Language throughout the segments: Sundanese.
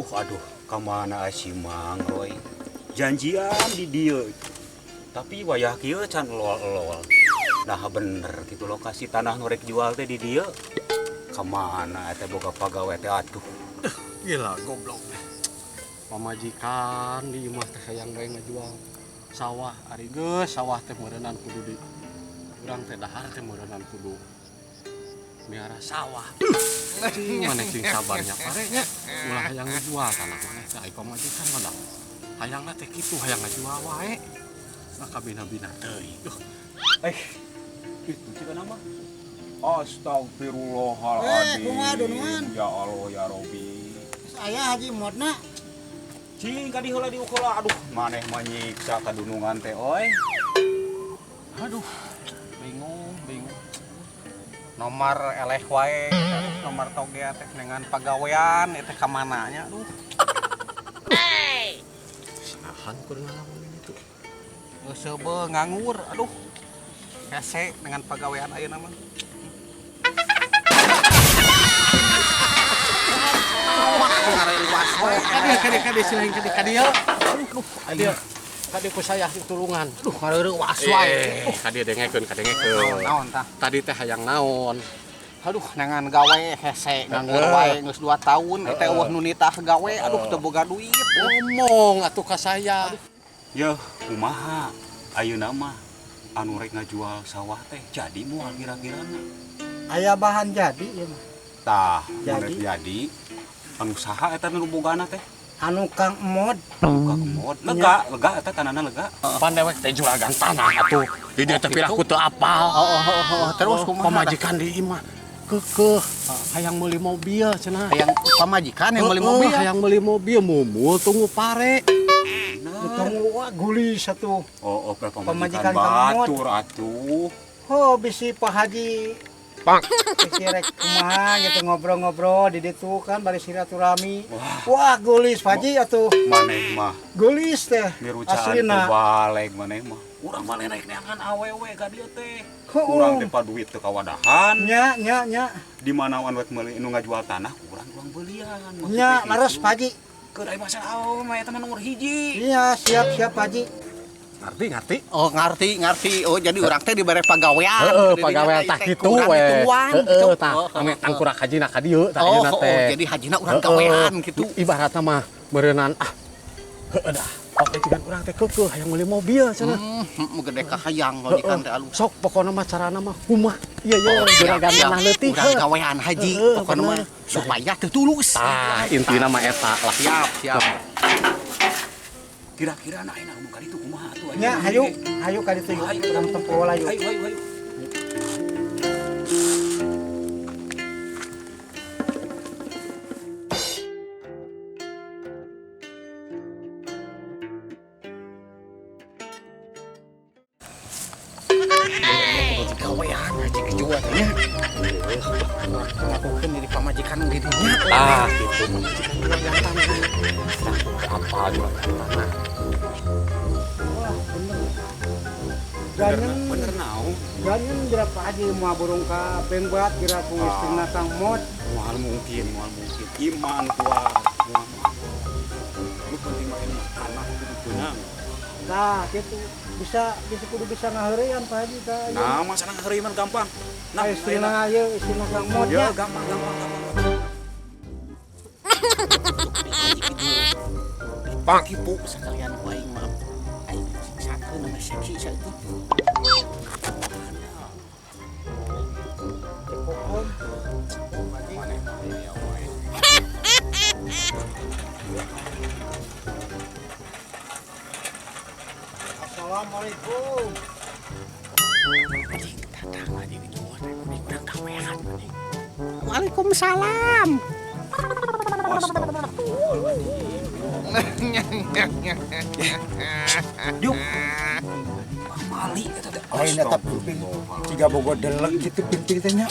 Aduh, kamana si Mang Roy? Janjian di dieu. Tapi wayah kieu can elol-elol. Nah bener gitu lokasi tanah nu rek jual teh di dieu. Kamana eta boga pagawe teh aduh. Gila goblok. Pamajikan di imah teh hayang bae ngajual sawah ari geus sawah teh meureunnan kudu di urang teh dahar teh meureunnan kudu miara sawah. Cing maneh cing sabarnya pare nya ulah hayang ngajual tanah maneh teh ai pamajikan mah da. Hayangna teh kitu hayang ngajual wae. Nah kabina-bina teuing. Duh. Eh, itu cika nama. Astagfirullahaladzim. Kumaha dunungan? Ya Allah ya Robi. Saya Haji Modna. Cing kadi heula diukur lah. Aduh, maneh mah nyiksa kadunungan teh oi. Aduh, bingung, bingung. Nomor eleh wae, nomor toge teh dengan pagawean teh ka mana nya aduh. Sinahan kudu ngalamun itu. Geus seubeuh nganggur, aduh. Hese dengan pagawean ayeuna mah. Kade silain kade kade ya. Aduh, kade. Kade ku saya ditulungan. Aduh, ngareuwas wae. Kade dengekeun, kadengekeun. Naon tah? Tadi teh hayang naon? Aduh, nangan gawe hese nganggur wae geus 2 tahun eta eueuh nu nitah gawe, aduh teu boga duit. Ngomong atuh ka saya. Yeuh, kumaha ayeuna mah anu rek ngajual sawah teh jadi moal kira-kirana. Aya bahan jadi ieu mah. Tah, jadi. Jadi anu saha eta nu bogana teh? Anu Kang Mod. Kang Mod. Lega, lega eta tanahna lega. Pan dewek teh juragan tanah atuh. Di dieu teh piraku teu apal. Oh, terus kumaha? Pamajikan di imah keukeuh hayang meuli mobil cenah. Hayang pamajikan yang meuli mobil. Hayang meuli mobil mumul tunggu pare. Tunggu wah gulis atuh. Oh, pamajikan batur atuh. Oh, bisi Pak Haji. Pak. Bisi rek kumaha gitu ngobrol-ngobrol di ditu kan bari silaturahmi. Wah, gulis Pak Haji atuh. Maneh mah. Gulis teh. Aslina balik maneh mah. Urang mah naik neangan awewe ka dieu teh. Urang teh duit teu kawadahan. Nya nya nya. Di mana anu rek meuli nu ngajual tanah urang urang beulian. Nya leres Pak Haji. Keur aya masalah awewe mah eta mah nomor hiji. Iya, siap-siap Pak Haji. Ngerti, ngerti. Oh, ngerti, ngerti. Oh, jadi urang teh dibere pagawean. Heeh, pagawean tah kitu we. Heeh, tah. Ame tangkurak hajina ka dieu tah ayeuna teh. Oh, jadi hajina urang gawean kitu. Ibaratna mah meureunnan ah. Heeh dah. Oke, jigan urang teh keukeuh hayang meuli mobil cenah. Gede ka hayang majikan teh alus. Sok pokona mah carana mah kumaha. Ieu ye juragan tanah leutik. Urang gawean haji pokona mah supaya teu tulus. Tah, intina mah eta lah. Siap, siap. Kira-kira anak enak ngomong kali itu kumaha atuh. Nya, hayu, hayu kali itu yuk. Urang tempo lah yuk. Hayu, hayu, hayu. Gawean haji kejual nya. Ngakukeun diri pamajikan dirinya. Ah, gitu pamajikan juragan tanah. Nah, apa juragan tanah? Wah, bener. Ganyen bener naon? Ganyen geura Pak Haji moal burung ka pengbat geura ku istrina Kang Mod. Moal mungkin, moal mungkin. Iman kuat. Moal. Nu penting mah tanah kudu beunang. Tah, kitu. Bisa bisa kudu bisa ngaheureyan Pak Haji ka. Nah, masalah ngaheureyan gampang. Nah, istrina ieu istrina Kang Mod ya. Gampang, gampang, gampang. Pak ibu sekalian ku aing mah. Aing siksakeun nama seksi saeutik. Assalamualaikum. Anjing datang aja di luar teh kuning urang gawean anjing. Waalaikumsalam. Diuk. Mali eta teh. Lain eta pingping tiga bogo delek gitu pingping teh nya.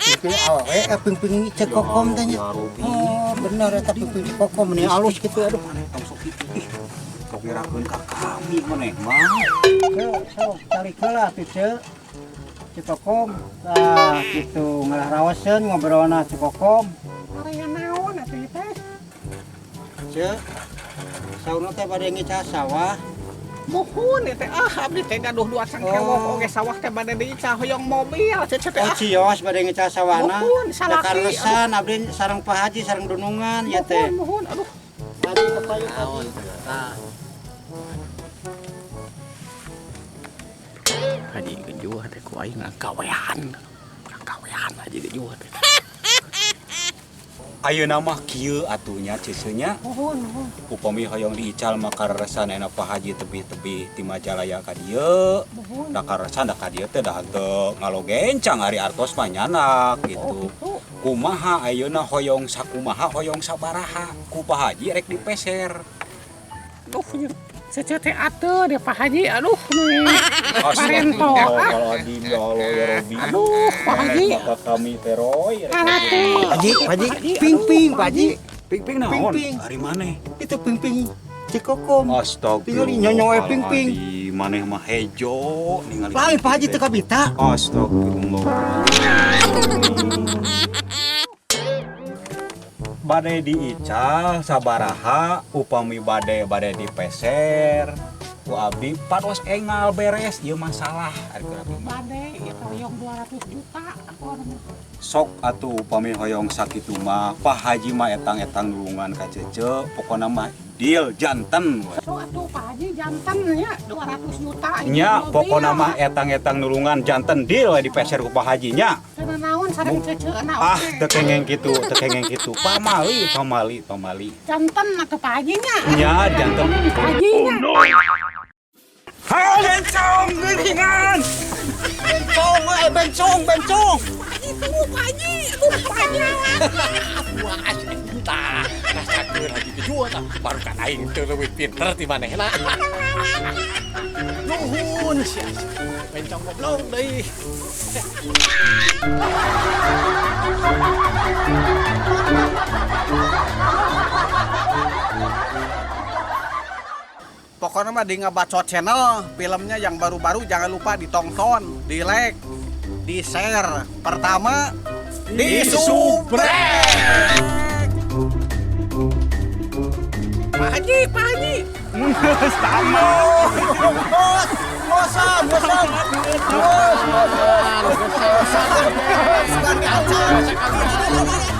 Pingping awewe pingping cekokom teh nya. Oh, bener eta pingping cekokom nih alus gitu aduh. Maneh tong sok kitu. Ih, sok ngirakeun ka kami maneh mah. Sok cari heula atuh ceu. Cekokom. Tah kitu ngalah raoseun ngobrolna cekokom. Area naon atuh teh? Ceu. Saurna teh bade ngical sawah. Muhun ieu teh ah abdi teh gaduh dua sangkewok oge sawah teh bade diical hoyong mobil cece teh. Oh cios bade ngical sawahna. Muhun salaki. Kaleresan abdi sareng Pak Haji sareng dunungan ieu teh. Muhun aduh. Haji kepayu Haji. Haji gejuh teh ku aing gawean. Gawean haji gejuh teh. Ayeuna mah kieu atuh nya cece nya. Muhun muhun. Upami hoyong diical mah kareresan ena Pak Haji tebih-tebih ti Majalaya ka dieu. Da kareresan da ka dieu teh da henteu ngalogencang ari artos mah nyanak gitu. Kumaha ayeuna hoyong sakumaha hoyong sabaraha ku Pak Haji rek dipeser. Duh, cece teh atuh deh Pak Haji, aduh nih. Parento. Astagfirullahaladzim, ya Allah ya Robi. Aduh, Pak Haji. Maka kami teroy. Haji, Haji, ping-ping, Pak Haji. Ping-ping naon? Ping-ping. Ari maneh? Itu ping-ping Cikokom. Astagfirullah. Tinggal nyonyoe ping-ping. Maneh mah hejo ningali. Lain Pak Haji teu kabita. Astagfirullah. Bade diical sabaraha upami bade bade dipeser ku abdi pados engal beres ieu masalah ari ku abdi mah. Bade ieu hoyong 200 juta Sok atuh upami hoyong sakitu mah Pak Haji mah etang-etang nulungan ka cece pokona mah deal janten we. Sok atuh Pak Haji janten nya 200 juta Nya pokona mah etang-etang nulungan janten deal we dipeser ku Pak Haji nya. Teu naon sareng ceceuna Ah teu kengeng kitu, teu kengeng kitu. Pamali, pamali, pamali. Janten atuh Pak Haji nya. Nya janten. Pak Haji nya. Ha bencong geuningan. Bencong, eh bencong, bencong. Pak Haji tunggu Pak Haji. Aduh Pak Haji. Wah, tah, rasakeun haji gejuh tah. Baru kan aing teu leuwih pinter ti manehna. Nuhun sia. Bencong goblok deui. Pokoknya mah di Ngebacot Channel, filmnya yang baru-baru jangan lupa ditonton, di like, di share. Pertama, di subrek. Pak Haji, Pak Haji. Sama. Bos, bosam, bosam. Bos, bos, bos. Bosam. Bosam.